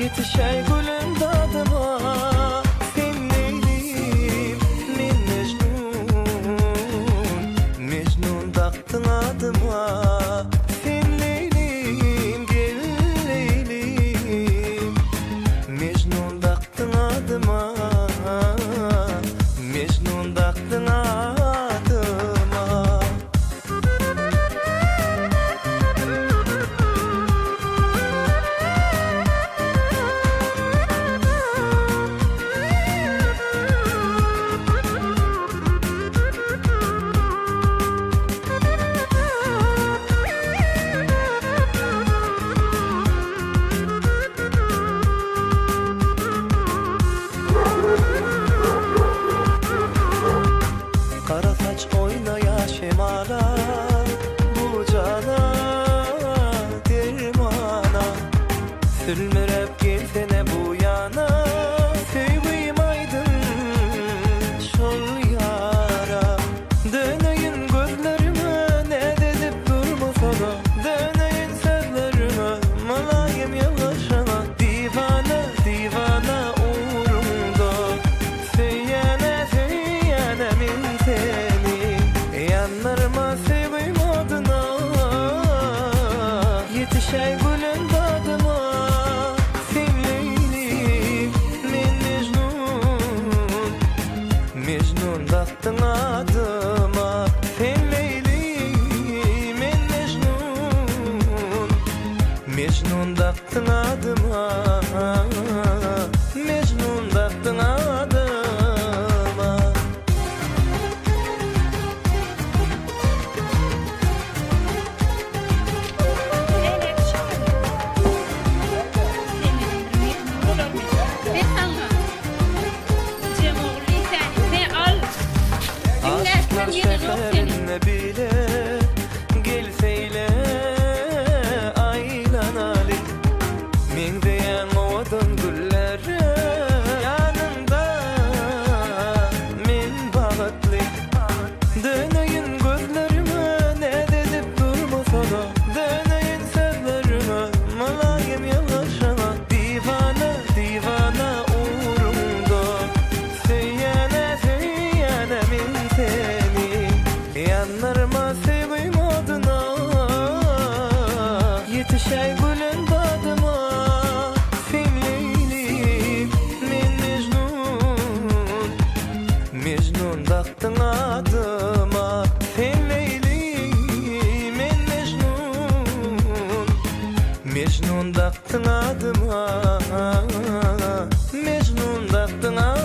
Ýetişäý gülüm dadyma Sen Leýlim, men Mejnun Mejnun dakdyň adyma Sen Leýlim, gel Leýlim Mejnun dakdyň adyma Mejnun dakdyň adyma. Gara saç oýnaýar şemala, Bu jana dermana. Sülmüräp gelsene bu ýana, Söýgim aýdyň şol ýara. Döneýin gözleriňe, näz edip durmasana, Döneýin sözleriňe, mylaýym ýylgyrşyňa. Diwana, diwana ugruňda, Söýýän-ä, söýýän-ä men seni. Ýandyrma söýgim oduna, Ýetişäý gülen dadyma. Sen Leýli, men Mejnun, Mejnun dakdyň adyma. Sen Leýli, men Mejnun, Mejnun dakdyň adyma. Mejnun dakdyň adyma. Aşyklar şäherinde bile Gelseýle aýlanaly. Meňzeýäň owadan güllere Ýanyňda men bagtly. Döneýin gözleriňe Näz edip durmasana. Döneýin sözleriňe Mylaýym ýylgyrşyňa. Diwana, diwana ugruňda. Söýýän-ä, söýýän-ä men seni. Ýandyrma söýgüň oduna. Ýetişäý gülen dadyma. Sen Leýli, men Mejnun. Mejnun dakdyň adyma. Sen Leýli, men Mejnun. Mejnun dakdyň adyma. Mejnun dakdyň adyma.